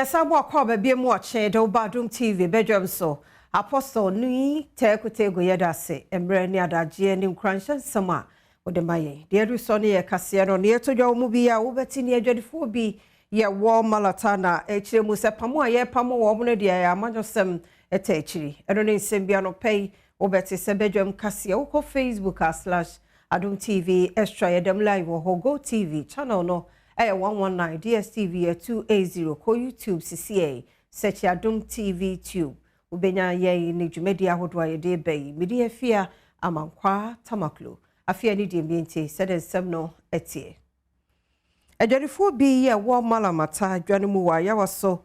Yɛsan bɔ akɔ aba bio mu ɔkyee de woba Adom TV badwam so. Apostle Nui Teekutegu yɛda ase mmerɛ ne adagyeɛ ne nkuranhyɛ nsɛm a wode ma yɛn. Deɛ aduru soɔ ne yɛ kaseɛ no, nea ɛtɔ dwa wɔ mu bi a wobɛte ne adwadifoɔ bi yɛwɔ Malata na ɛkyerɛ mu sɛ pamo a yɛrepamo wɔn no deɛ ɛyɛ amanyɔsɛm ɛta akyiri. Ɛno ne nsɛm bi anɔpa yi wobɛte sɛ badwam kaseɛ. Wokɔ Facebook a slash Adom TV Extra yɛdam live wɔ hɔ. Go TV channel no ɛyɛ 119, DSTV yɛ 280. Kɔ YouTube sisiɛ search Adom TV Tube, wobɛnya yɛn ne dwumadi ahodoɔ a yɛde ba yi. Mede afia Amankwaa Tamaklo afei ne deɛ mmiɛntie sɛdeɛ nsɛm no ɛteɛ. Adwadifoɔ bi yɛ wɔ Malamata dwa no mu wɔ Ayawaso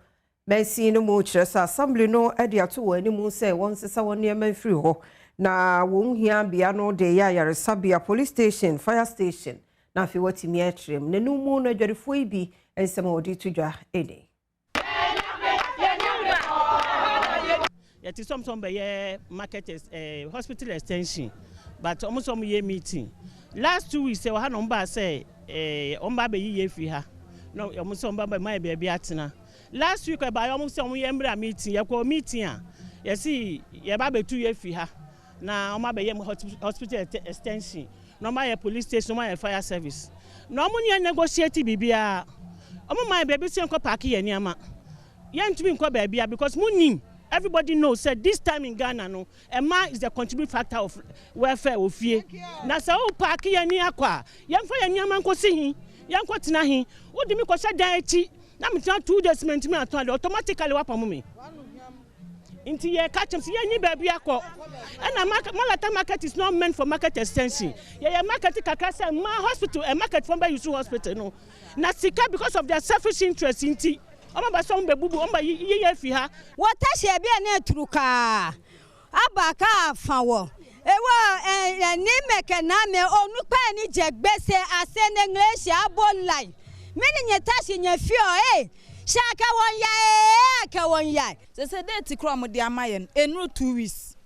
mansin no mu kyerɛ sɛ assembly no de ato wɔn anim sɛ wɔnsesa wɔn nneɛma mfiri hɔ na wɔn hia bea no de yɛ ayaresabea, police station, fire station na afei wɔatumi akyerɛ mu. N'anum mu no, adwadifoɔ yi bi nsɛm a wɔde to dwa ɛni. Yɛte sɛ ɔmo bɛyɛ market hospital extension, but ɔmo sɛ ɔmo yɛ meeting last 2 weeks sɛ ɔha na ɔmo ba sɛ ɔmo ba abɛyi yɛ firi ha na ɔmo sɛ ɔmo ba bɛma yɛ baabi atena. Last week ɛba yɛ ɔmo sɛ ɔmo yɛ mbra meeting, yɛkɔ meeting a yɛsi yɛba abɛtu yɛ firi ha na ɔmo abɛyɛ hospital extension na ɔmo ayɛ police station, ɔmo ayɛ fire service na ɔmo nyɛ negotiate biribiara. Ɔmo maa yɛ baabi sɛ nkɔ pack yɛ nneɛma, yɛntumi nkɔ baabi a because mo nim, everybody knows say this time in Ghana no, mmaa is the contributing factor of welfare wɔ fie. Na sɛ o pack yɛn ni akɔ a, yɛnfa yɛn nneɛma nkɔsi hi, yɛnkɔ tena hi. Wodi mi kɔhyɛ dan akyi na mi tena 2 days, mi ntumi atɔn ade, automatically wapam mi. Nti yɛ ka kyɛm sɛ yɛnyi baabi akɔ. Ɛna Malata market is not meant for market extension. Yɛyɛ market kakra sɛ mmaa hospital market fɔm bɛ use hospital no na sika because of their selfish interest nti ɔmo bɛ sɛ ɔmo bɛ bubu, ɔmo bɛ yiyi yɛ fi ha. Wɔtahyɛ bi a ne turu kaa aba kaa fa wɔ ewo ɛ ní mɛkɛ na mɛ onukpa ni jɛ gbèsè ase ne ŋlɛsi abo lai mini nye tasi nye fiɔ e ṣe akɛwɔ ya ee akɛwɔ ya. Sɛ date kora ɔmo de ama yɛn enuru 2 weeks,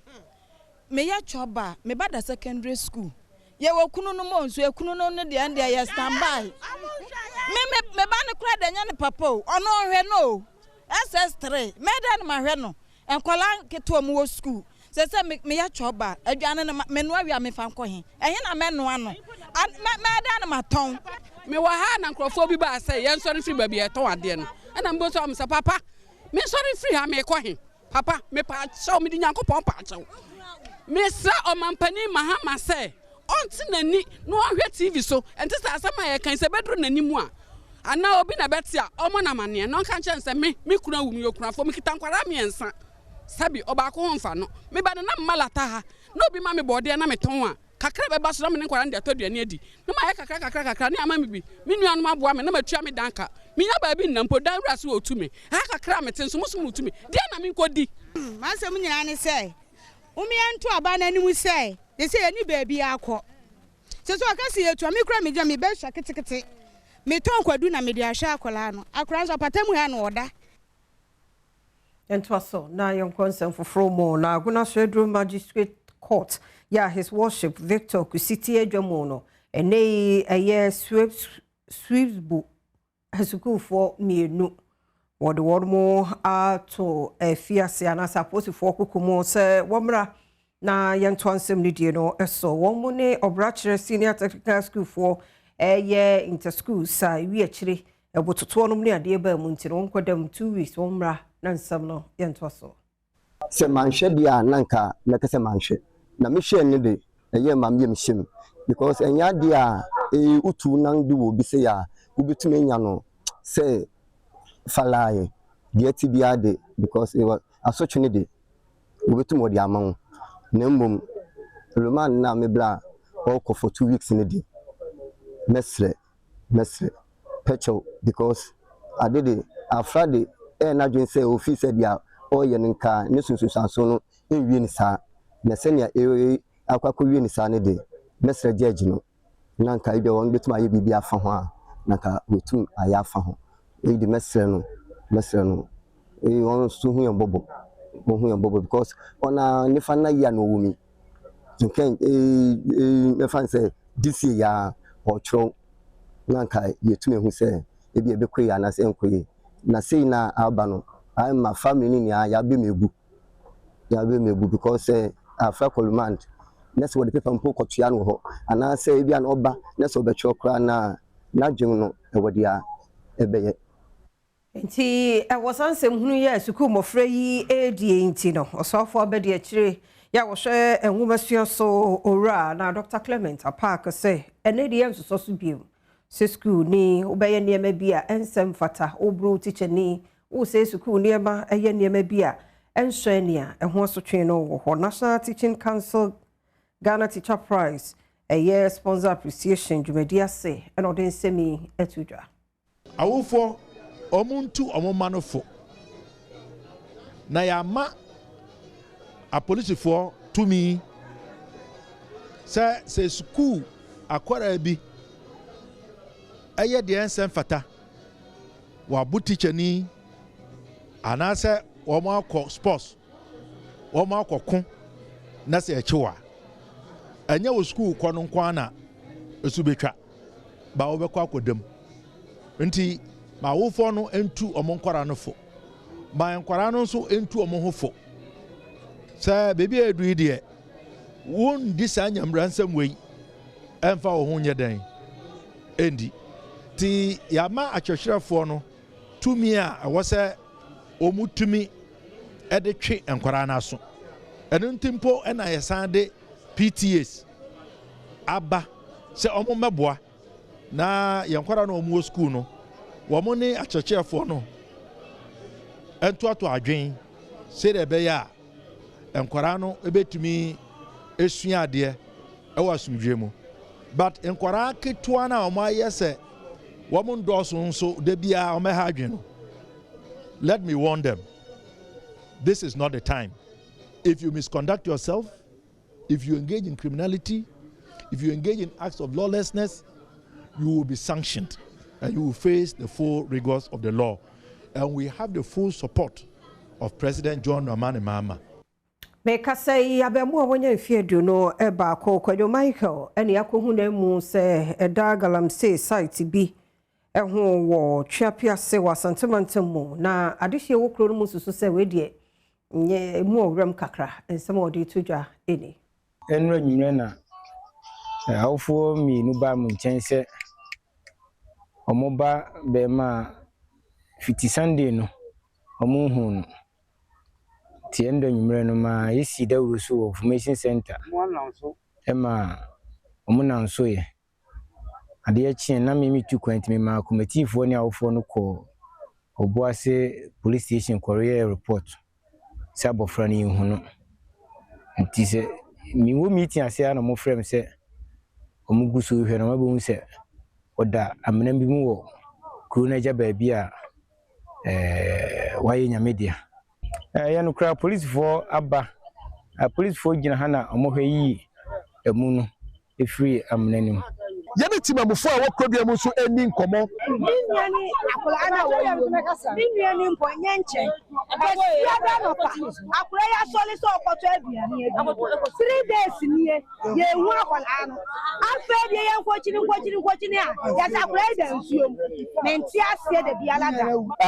meyɛ twɔba, meba da secondary school, yɛwɔ kunu no mo nso ekunu no no deɛ deɛ yɛ stand by me me me ba ne kora deɛ nyɛ ne papa o, ɔno ɔhwɛ no o. SS3 mɛda no ma hwɛ no, nkɔla nketewa mu wɔ school. Sɛ me meyɛ twɔba, aduane no menoa wie a, mefa nkɔ he ɛhe na mɛnoa no mɛda no ma tɔn. Mewɔ ha na nkurɔfoɔ bi baa sɛ yɛnsɔre firi baabi a yɛtɔn adeɛ no, ɛna mbɔ sɛ ɔmo sɛ papa, mensɔre firi ha, meekɔ he? Papa, mepa akyɛw, mede Nyankopɔn pa akyɛw, mesrɛ ɔmampanin Mahama sɛ ɔnte n'ani na ɔnhwɛ TV so. Ɛnte sɛ asɛm a yɛkan sɛ bɛduru n'anim a anaa obi na bɛte a, ɔmmɔ no amanneɛ na ɔnka nkyɛn sɛ me kunu awu, meyɛ okunafoɔ, mekita nkwaraa mmiɛnsa, sɛbi ɔbaako ho mfa no. Meba no na mma lata ha na obi ma me bɔɔdeɛ na metɔn a kakra bɛba so na mene nkwaraa no de atɔ aduane adi na mayɛ kakra kakra kakra ne ama me bi, me nuanom aboa me na matua me dan ka. Menya baabi nna mpo, dan wura so wɔtu me ha kakra a mete nso mo so mutu me deɛ na menkɔdi. M'asɛm nyinaa ne sɛ womeɛ nto aba no anim sɛ de sɛ yɛne baabi akɔ sɛ ɔka sɛ yɛtua me kora megyina mebɛsua ketekete, metɔn kwadu na mede ahwɛ akwaraa no. Akwaraa nso ɔpata mu ha na ɔda. Yɛntoa so na yɛnkɔ nsɛm foforɔ mu. Na Agona Swedru Magistrate Court yɛ a His Worship Victor Kusiti adwa mu no, ɛnɛ yi ɛyɛ Swisbo asukuufoɔ mmienu, wɔde wɔn mo ato afiase anaasɛ apolisifoɔ koko mu sɛ wɔmmra na yɛntoa nsɛm no die no so. Wɔn mo ne Ɔbrakyerɛ Senior Technical Schoolfoɔ ɛyɛ inter-school sa ewi akyire ɛbototoɔ nom ne adeɛ baa mu nti no, wɔnkɔ dam 2 weeks, wɔn mmra na nsɛm no yɛntoa so. Sɛ manhwɛ deɛ a, na nka mɛka sɛ manhwɛ na mehwɛ no de ɛyɛ ma meyɛ mehyɛ mu because ɛnyɛ adeɛ a wotu nan de wɔ obi sɛ yɛ a wobɛtumi anya no sɛ falaayɛ deɛ ti biara de because ɛwɔ asotwe no de wobɛtumi wɔde ama wo. Na mmom remand no a mebra a ɔrekɔ for 2 weeks no de, mɛsrɛ pɛkyɛw because ade de afra de ɛyɛ n'adwene sɛ ofii sɛ deɛ ɔreyɛ no nka ne sunsunsanso no nwie ne saa na sɛnea ɛyɛ akɔ akɔwie ne saa no de, mɛsrɛ judge no na nka ebi a wɔn bɛtumi ayɛ biribi afa ho a, na nka wɔtum ayɛ afa ho. Eyi de mɛsrɛ no eyi wɔn nso hu yɛn bɔbɔ, wɔn hu yɛn bɔbɔ because ɔna nifa na yia na ɔwɔ mi nkɛn ee ee mɛfa n sɛ this year yaa ɔtwerɛw na nka yɛtumi ehu sɛ ebi ɛbɛkɔ yie anaasɛ ɛnkɔ yie. Na sei na aba no, ama family no nyinaa yɛabɛ mu egu. Yɛabɛ mu egu because sɛ afra kɔ remand na sɛ wɔde paper mpo kɔtoa no wɔ hɔ anaasɛ ebi a na ɔba na sɛ ɔbɛtwerɛ koraa na n'adwene no ɛwɔ deɛ ɛbɛyɛ. Nti ɛwɔ saa nsɛm hunu yɛ sukuu mmɔfra yi ɛredie nti no, ɔsɔfoɔ abɛdi akyire yɛ a wɔhwɛ nwomasua so, owura na Dr Clement Apaak, sɛ ɛnɛ deɛ nsosɔ so bio sɛ sukuu ni wobɛyɛ nneɛma bi a ɛnsɛm fata, woboro tikyani, wosɛ sukuu nneɛma, ɛyɛ nneɛma bi a ɛnsɔ nea ɛho asotwe no wɔ hɔ. National Teaching Council Ghana Teacher Prize ɛyɛ sponsor appreciation dwumadi ase ɛna ɔde nsɛm yi ato dwa. Awofoɔ, ɔmo ntu ɔmo ma no fo na yɛama apolisifoɔ tumi sɛ sukuu akwaraa bi ɛyɛ deɛ nsɛm fata, wabo tikyani anaasɛ wɔn akɔ sports, wɔn akɔ ko na sɛ ɛkyew a, ɛnyɛ wɔ sukuu kɔ no nko ara na esu betwa ba, wɔbɛkɔ akɔdam. Nti ma awofoɔ no ntu wɔn nkwaraa no fo, ma nkwaraa no nso ntu wɔn ho fo sɛ beebi a edu yi deɛ, wɔndi saa nyamra nsɛm wei ɛmfa wɔn ho nyɛ dɛn ɛndi. Ti yɛama akyerɛkyerɛfoɔ no tumi a ɛwɔ sɛ wɔn tumi ɛde twe nkwaraa no aso. Ɛno nti mpo ɛna yɛsan de PTAs aba sɛ wɔn mmɛboa na yɛn nkwaraa no a wɔn wɔ sukuu no, wɔn ne akyerɛkyerɛfoɔ no ntoato adwen sɛdeɛ ɛbɛyɛ a nkwaraa no bɛtumi esua adeɛ ɛwɔ asomdwe mu. But nkwaraa ketewa no a wɔn ayɛ sɛ wɔn ndɔɔso nso de biara wɔn ɛha adwen no, let me warn them, this is not the time. If you misconduct yourself, if you engage in criminality, if you engage in acts of lawlessness, you will be sanctioned and you will face the full rigors of the law. And we have the full support of President John Dramani Mahama. Mekasa yi, abɛmu a wɔnya mfeɛ 21, Kwadwo Michael, ɛne akɔhu no mu sɛ ɛda galamsey site bi ɛho wɔ Tweapease wɔ Asantemantam mu, na adehyeɛ wɔ kuro no mu susu sɛ wei deɛ nyɛ mu ɔwerɛm kakra. Nsɛm a wɔde to dwa ɛni. Ɛnnora anwummerɛ na awofoɔ mmienu baa me nkyɛn sɛ wɔn ba barima a fiti Sunday no wɔnhuu no. Nti ɛnnora anwummerɛ no maa yɛsii dawuro so wɔ information center ma wɔn nam so yɛ. Adeɛ kyeeɛ na me metu kwan, nti memaa kɔmatiifoɔ ne awofoɔ no kɔɔ Obuase Police Station kɔyɛɛ report sɛ abɔfra no yɛnhu no. Nti sɛ mewɔ meeting ase a na wɔfrɛ me sɛ wɔn gu so rehwɛ no, wɔabɛhu sɛ ɔda amena bi mu wɔ kuro no agya baabi a wayɛ Nyame dea. Ɛyɛ nokorɛ, apolisifoɔ aba. Apolisifoɔ gyina ha na wɔhwɛ yiyi amu no ɛfiri amena no mu. Yɛne timamufoɔ a ɛwɔ kurodua mu nso ani nkɔmmɔ. Me nua ni akwadaa na wɔwɔ mu, me nua ni mpɔ nyɛ nkyɛn bɛsia da nɔpa akwadaa yi asɔre sɛ ɔkɔtɔ aduane adi. 3 days nie yɛnhu akwadaa no. Afei deɛ yɛn nkɔkyini nkɔkyini nkɔkyini a yɛsɛ akwadaa yi da nsuo mu. Mente aseɛ da biara da.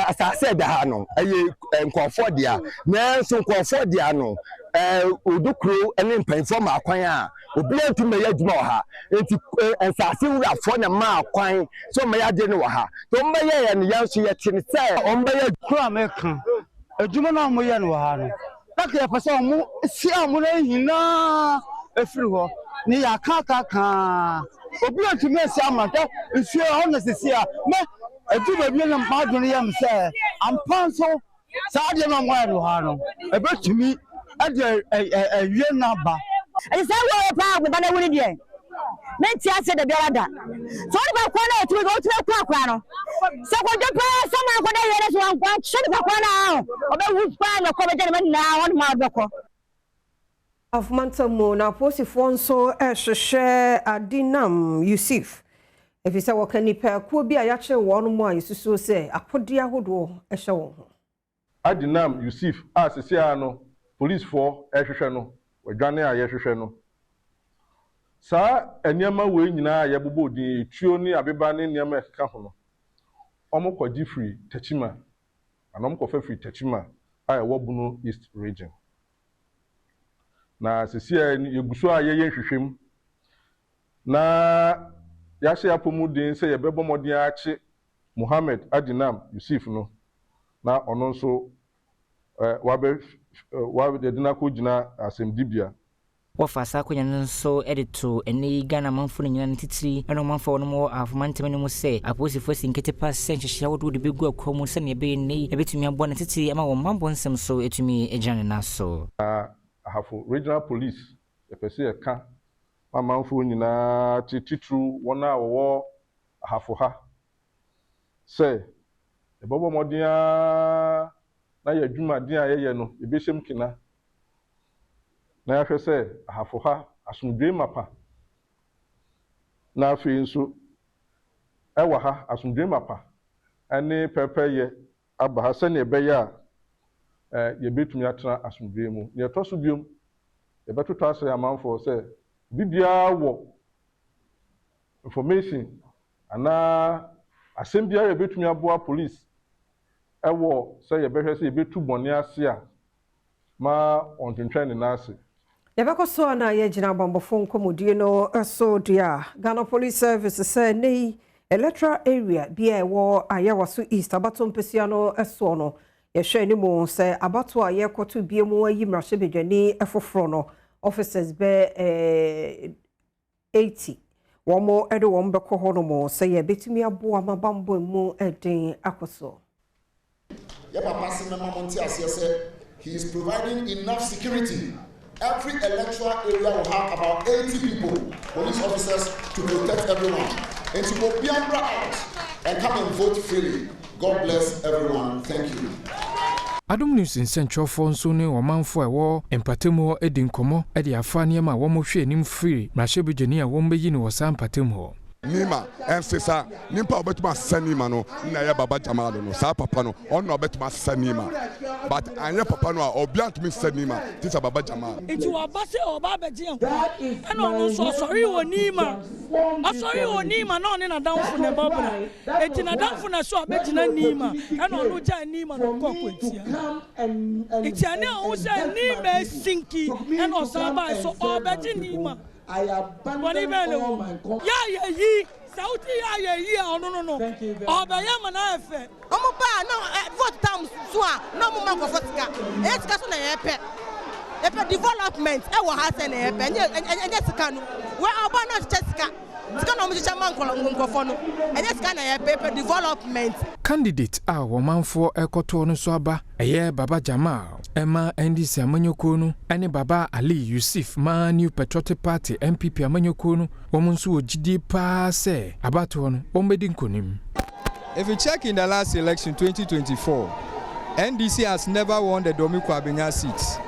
Asase ɛda ha no ɛyɛ nkurɔfoɔ dea, nanso nkurɔfoɔ dea no Odukuro ne mpanyinfoɔ maa kwan a obiara ntumi bɛyɛ adwuma wɔ ha. Nti nsase wurafoɔ na maa kwan sɛ ɔmmɛyɛ adeɛ no wɔ ha, nti ɔmmɛyɛ yɛ no, yɛn nso yɛte ne sɛ ɔmmɛyɛ. Kuro a meka adwuma no a wɔyɛ no wɔ ha no, na ka yɛpɛ sɛ ɔmo si amona nyinaa efiri hɔ ne yɛakaakakaa obi a ntumi asi ama hwɛ nsuo hɔ na sisi a mɛ edu baabi na m'adwene yɛ me sɛ ampa nso saa adeɛ no a wɔayɛ no wɔ ha no ɛbɛtumi ɛde ɛwie n'aba. Ɛti sɛ wo paa me ba no awu no deɛ, mente aseɛ da biara da sɛ wode ba kɔ no a ɔtumi ɔtumi aku akora no sɛ kɔdwo paa sɛ ma nkɔda yɛ no so wanhyɛ nipa kora no a ɔbɛwu paa na kɔ bɛgya ne ma nyinaa hɔ nom a ɔbɛkɔ. Afomantam mu na apolisifoɔ nso rehwehwɛ Adinam Yusuf ɛfiri sɛ wɔka nnipakuo bi a yɛakyere wɔn mu a yɛsusuo sɛ akodeɛ ahodoɔ hyɛ wɔn ho. Adinam Yusuf a sesia no policefoɔ rehwehwɛ no, wadwane a yɛrehwehwɛ no. Saa nneɛma wei nyinaa a yɛbobɔ din, etuo ne abeba ne nneɛma a ɛkeka ho no, wɔkɔgye firi Techiman. Na wɔkɔfa firi Techiman a ɛwɔ Bono East Region. Na seesei a yɛgu so a yɛyɛ nhwehwɛmu na yɛahyɛ yɛn apɔmuden sɛ yɛbɛbɔ mmɔden akye Mohammed Adinam Yusuf no na ɔno nso wabɛ yɛde no akɔgyina asɛmdibea. Wɔfaa saa akwanya no nso de too ɛnnɛ yi Ghana amanfoɔ no nyinaa ne titiri ne ɔmanfoɔ a wɔnom wɔ Ahafo mantam no mu sɛ apolisifoɔ asi nkete pa sɛ nhyehyɛe ahodoɔ de bɛgu akwan mu sɛdeɛ ɛbɛyɛ nnɛ yi ɛbɛtumi aboa ne titiri ama wɔn bammɔ nsɛm so atumi agyina ne nan so. Na Ahafo Regional Police yɛpɛ sɛ yɛka ma amanfoɔ nyinaa te titiriw wɔn a wɔwɔ Ahafo ha sɛ yɛbɛbɔ mmɔden ara na yɛn adwumaden a yɛyɛ no yɛbɛhyɛ mu kena na yɛahwɛ sɛ Ahafo ha asomdwoe mapa na afei nso ɛwɔ ha asomdwoe mapa ne pɛrpɛryɛ aba ha sɛnea ɛbɛyɛ a yɛbɛtumi atena asomdwoe mu. Nea ɛtɔ so biom, yɛbɛtotɔ asrɛ amanfoɔ sɛ obi biara wɔ information anaa asɛm biara a ɛbɛtumi aboa police wɔ sɛ yɛbɛhwɛ sɛ yɛbɛtu bɔne ase a, ma ɔntwentwɛn ne nan ase. Yɛbɛkɔ so a na yɛgyina abambɔfo nkɔmmɔdie no so deɛ a, Ghana Police Service sɛ nnɛ yi electoral area bi a ɛwɔ Ayawaso East abatoɔ mpasua no soɔ no, yɛhwɛ anim sɛ abatoɔ a yɛrekɔto bie mu ayi mmarahyɛbadwani foforɔ no, officers bɛ 80 wɔn de wɔn bɛkɔ hɔnom sɛ yɛbɛtumi aboa ma bambɔ mu den akɔ so. Yɛ papa se mɛma mo nte aseɛ sɛ he is providing enough security. Every electoral area will have about 80 people, police officers, to protect everyone. Nti obia mmra out and come and vote freely. God bless everyone. Thank you. Adom News nsɛnkyerɛwfoɔ nso ne ɔmanfoɔ a ɛwɔ mpatamu hɔ adi nkɔmmɔ de afa nneɛma a wɔhwɛ anim firi mmarahyɛbadwani a wɔbɛyi no wɔ saa mpatamu hɔ. Nima ɛnsesa, nimpa a ɔbɛtumi asesa Nima no na ɛyɛ Baba Jamalo no, saa papa no ɔno na ɔbɛtumi asesa Nima, but anyɛ papa no a obia ntumi nsesa Nima te sɛ Baba Jamal. Nti waba sɛ ɔba abɛgye yɛn nkwa, ɛna ɔno nso ɔsɔree wɔ Nima, ɔsɔree wɔ Nima na ɔne n'adamfo na ɛbɔ bra, enti n'adamfo na so abɛgyina Nima, ɛna ɔno gyaa Nima na ɔkɔɔ akwantia. Nti ɛne ɔho sɛ Nima asinki, ɛna ɔsan bae so ɔrebɛgye Nima. Bɔne bɛn na ɛwɔ mu? Yɛ a yɛyi, sɛ wote yɛ a yɛyi a ɔno no no, ɔrebɛyɛ ama no ayɛ fɛ. Ɔmo ba a na vote time so a na ɔmo ma nkorɔfoɔ sika, ɛnyɛ sika so na yɛpɛ, yɛpɛ development ɛwɔ ha sɛ na yɛpɛ, ɛnyɛ sika no, wɛ ɔba na ɔkyekyɛ sika, sika na ɔmo kyekyɛ ma nkorɔfoɔ no, ɛnyɛ sika na yɛpɛ, yɛpɛ development. Candidate a ɔmanfoɔ rekɔtoɔ no so aba ɛyɛ Baba Jamal ma NDC amanyɔkuo no ne Baba Ali Yusif ma New Patriotic Party, NPP, amanyɔkuo no, wɔn nso wɔ gyidie paa sɛ abatoɔ no wɔbɛdi nkonim. If you check in the last election, 2024, NDC has never won the Dome Kwabenya seat.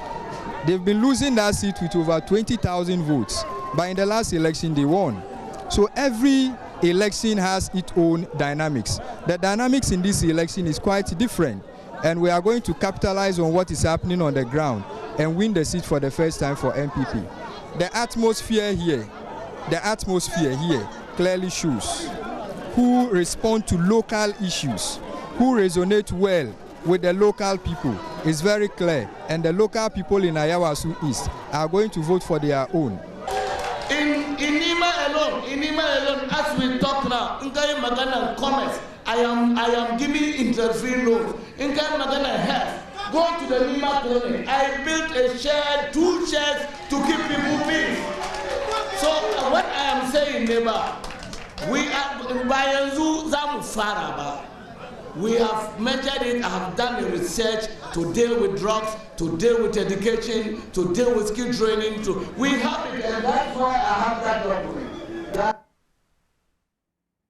They've been losing that seat with over 20,000 votes, but in the last election they won. So every election has its own dynamics. The dynamics in this election is quite different, and we are going to capitalize on what is happening on the ground and win the seat for the first time for NPP. The atmosphere here, the atmosphere here clearly shows who respond to local issues, who resonate well with the local people is very clear, and the local people in Ayawaso East are going to vote for their own. In Nima alone, in Nima alone, as we talk now, in kai magana commerce, I am giving interest-free loans. In kai magana health, go to the Nima clinic. I built a shed, two sheds to keep people peace. So what I am saying, neighbor, we are ba yanzu za mu fara ba. We have measured it, I have done the research to deal with drugs, to deal with education, to deal with skill training. We have it, and that's why I have that document.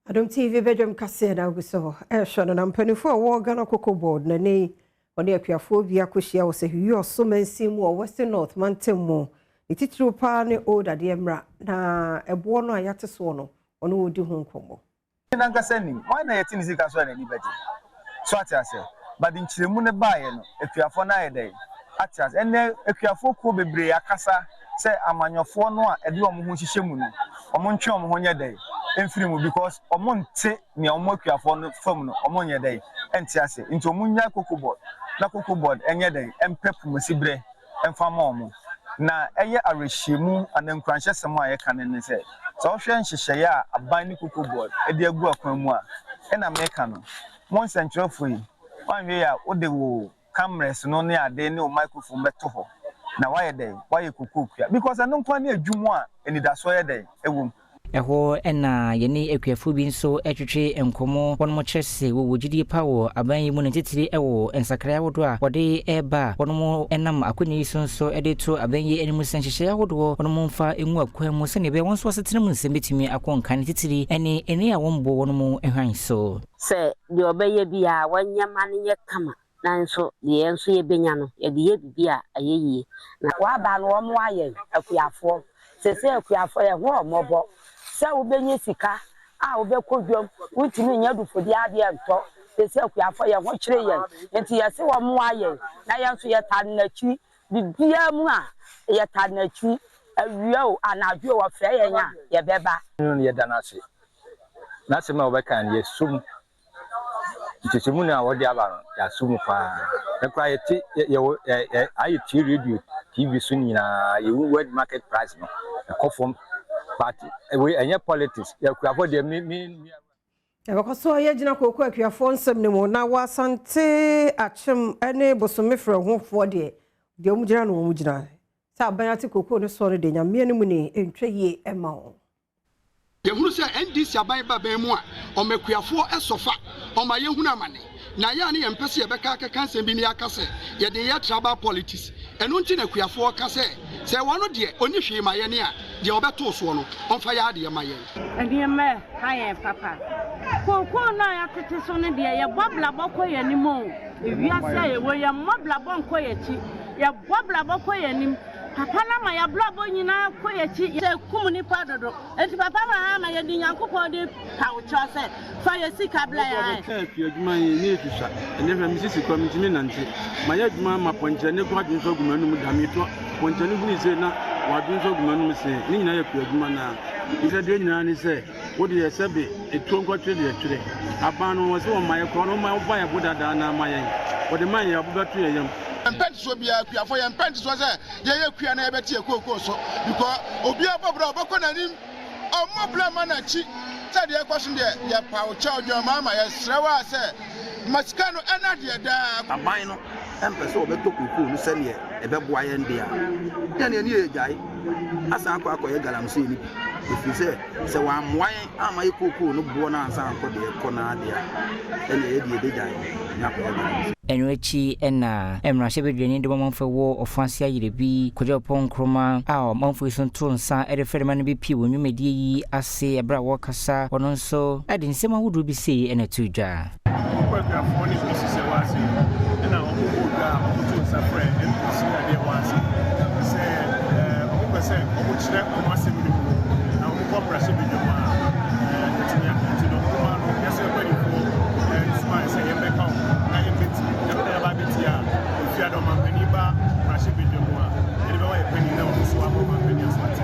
Adom TV badwam kaseɛ na agu so ɛrehwɛ no na mpanimfoɔ a wɔwɔ Ghana Cocoa Board n'ani wɔne akuafoɔ bi akɔhyia wɔ sɛ hwiwi ɔso mansin mu wɔ Western North mantam mu ne titiriw paa ne Old Adeɛ mmra na ɛboɔ no a yɛate soɔ no ɔne wɔdi ho nkɔmmɔ. Nankasa nim wɔn na yɛte ne sika so a n'ani bɛgye so ate ase, but nkyerɛmu no baeɛ no, akuafoɔ no ayɛ dɛ ate ase. Ɛnɛ akuafoɔ kuo bebree akasa sɛ amanyɔfoɔ no a ɛde wɔn ho hyehyɛ mu no, wɔn ntwe wɔn ho nyɛ dɛ. mfiri mu because wɔn nte nea wɔn akuafoɔ no fam no wɔn nyɛ dɛn nte ase nti wɔn nnyae cocoa board na cocoa board nyɛ dɛn mpɛ pumasi berɛ mfa ma wɔn. Na ɛyɛ awerɛhyɛmu anaa nkuranhyɛsɛm a yɛka no ne sɛ, sɛ wohwɛ nhyehyɛeɛ a aban ne Cocoa Board de agu akwan mu a, ɛna meka no, mo nsɛntwerɛfoɔ yi, woanhwɛ yie a wode wo cameras no ne ade ne wo microphone bɛto hɔ na woayɛ dɛn, woayɛ kokoo kua because ɛno nko ara ne adwuma a anidasoɔ yɛ dɛn wɔ mu. Ɛhɔ na yɛne akuafoɔ bi nso twetwe nkɔmmɔ. Wɔnom kyerɛ se wɔwɔ gyidie pa wɔ aban yi mu ne titire wɔ nsakraeɛ ahodoɔ a wɔde reba a wɔnom nam akwanya yi so nso de reto aban yi anim sɛ nhyehyɛeɛ ahodoɔ wɔnom mfa ngu akwan mu sɛdeɛ ɛbɛyɛ wɔn nso asetena mu nsɛm bɛtumi akɔ nkan ne titire ne nne a wɔmmɔ wɔnom hwan so. Sɛ deɛ ɔbɛyɛ biara wɔnyɛ ma no nyɛ kama Nanso deɛ yɛn nso yɛbɛnya no, yɛde yɛ biribi a ɛyɛ yie. Na. W'aba no wɔmoa yɛn akuafoɔ. Sesei akuafoɔ yɛn ho ɔmmɔbɔ. Sɛ wobɛnya sika a wobɛkɔ dwam, wontumi nyɛ adufodeɛ adeɛ ntɔ. Sesei akuafoɔ yɛn ho kyere yɛn. Nti yɛse wɔmoa yɛn na yɛn nso yɛtare n'akyiri. Biribiara mu a yɛtare n'akyiri. Awia o, anadwo o, wɔfrɛ yɛn a, yɛbɛba. No yɛda no ase. N'asɛm a ɔbɛka no yɛsɔ mu. Nkyekyɛmu no a wɔde aba no, yɛasɔ mu paa. Yɛn koraa yɛte yɛwɔ yɛ ayɛ tie radio, TV so nyinaa yɛhu world market price no ɛkɔ fam but wei ɛnyɛ politics yɛ akuafoɔ deɛ me me me. Yɛbɛkɔ so yɛgyina kooko akuafoɔ nsɛm no mu na wɔ Asante Akyem ne Bosome-Frɛ ho foɔ deɛ, deɛ wɔn gyina no wɔn gyina. Sɛ aban ate kooko no soɔ no deɛ Nyame anim ni ɛntwa yie mma wɔn. Yɛhunu sɛ NDC aban ba bɛn mu a, ɔma akuafoɔ sɔ fa, ɔma yɛhunu amane. Na ɛyɛ a ne yɛmpɛ sɛ yɛbɛka akɛka nsɛm bi na yɛaka sɛ yɛde reyɛ tribal politics. Ɛno nti na akuafoɔ ka sɛ, sɛ ɔno deɛ ɔnni hwee ma yɛn a, deɛ ɔbɛtoo soɔ no, ɔmfa yɛ adeɛ ma yɛn. Nneɛma ɛha yɛn papa. Kookoo no a yɛatete so no deɛ, yɛbɔ abrabɔ kɔ yɛn anim o. Ewiase a yɛwɔ yi, yɛmmɔ abrabɔ nkɔ yɛn akyi, yɛbɔ abrabɔ kɔ yɛn anim. Papa no ama y'abrabɔ nyinaa kɔ y'akyi. Sɛ kum nipa dodo. Enti papa ma ha ma yɛde Nyankopɔn din pa wo kyɛw sɛ fa yɛ sika bla yɛn ae. Mebɔ bɛkaa fie adwuma yi ne esusua ɛnɛ hwɛ me sisi kura mentumi nnante mayɛ adwuma ma pɔnkyerɛne kɔ adwensɔ agu m'anum da meto pɔnkyerɛne huni sei na wadwensɔ agu m'anum see ne nyinaa yɛ kua adwuma naa nsɛdeɛ nyinaa ne sɛ Wo deɛ sɛbe etuo nkɔtwere deɛ twere. Aban no wɔse wɔmma yɛ korɔ no wɔmma wɔmfa yɛ bo dadaa no ara ma yɛn. Wɔde ma yɛn a ɔbo bɛto yɛn yam. Yɛmpɛ ntesoɔ biara akuafoɔ yɛmpɛ ntesoɔ sɛ yɛyɛ kua na yɛbɛte yɛ kookoo so because obiara bɔ bra ɔbɛkɔ n'anim ɔmmɔ bra mma n'akyi sɛ deɛ ɛkɔ so no deɛ yɛpa wo kyɛw John Mahama yɛsrɛ wo a sɛ ma sika no ɛna deɛ daa. Aban no mpɛ sɛ wɔbɛtɔ kookoo no sɛdeɛ ɛbɛboa yɛn de a, yɛn deɛ ne yɛregyae asan akɔ akɔyɛ galamsey no bi, ɛfiri sɛ, sɛ wɔammoa yɛn amma yɛ kookoo no boɔ no ansan ankɔ deɛ ɛkɔ no ara deɛ a, ɛnneɛ yɛn deɛ yɛbɛgyae na yɛakɔyɛ galamsey. Ɛno akyi na mmarahyɛbadwani de ɔmanfoɔ wɔ Ɔfase Ayerɛbi, Kojo Oppong Nkrumah a ɔmanfoɔ yi nso too nsa de frɛɛ no ma no bɛpue wɔn nnwumadie yi ase berɛ a wɔrekasa, ɔno nso de nsɛm ahodoɔ bi sei na ɛtoo dwa. Wɔkɔ akuafoɔ ne pieces a ɛwɔ ase ɛna wɔn bɔ dwa a wɔn to nsa frɛ MPs ne adeɛ ɛwɔ ase sɛ wɔn pɛ sɛ wɔn kyerɛ wɔn asɛm no mu na wɔn kɔ mmarahyɛbadwa mu a ɛtumi aka nti no wɔn ma no yɛsɛ mpanimfoɔ nsoma sɛ yɛn bɛka wɔn na yɛn bɛtie ɛno na yɛba abɛtie a efiada ɔmampanin ba mmarahyɛbadwa mu a yɛde bɛma yɛ panin na wɔn nso ama ɔmampanin aso ate.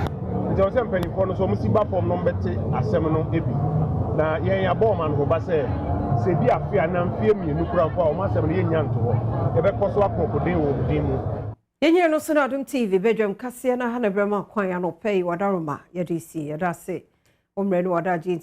Nti ɛwɔ sɛ mpanimfoɔ no nso wɔsi ba fam na wɔbɛte asɛm no bi. Na yɛn yɛabɔ wɔn anohoba sɛ, sɛ ebi afe anaa mfeɛ mmienu koraa mpo a, wɔn asɛm no yɛnnya nto hɔ. Yɛbɛkɔ so ako ɔkoden wɔ wɔn din mu. Yɛnyini no so na Adom TV badwam kaseɛ no aha na berɛ ma kwan anɔpa yi wadaroma yɛde si yɛda ase wo mmerɛ ne w'adagyeɛ nti.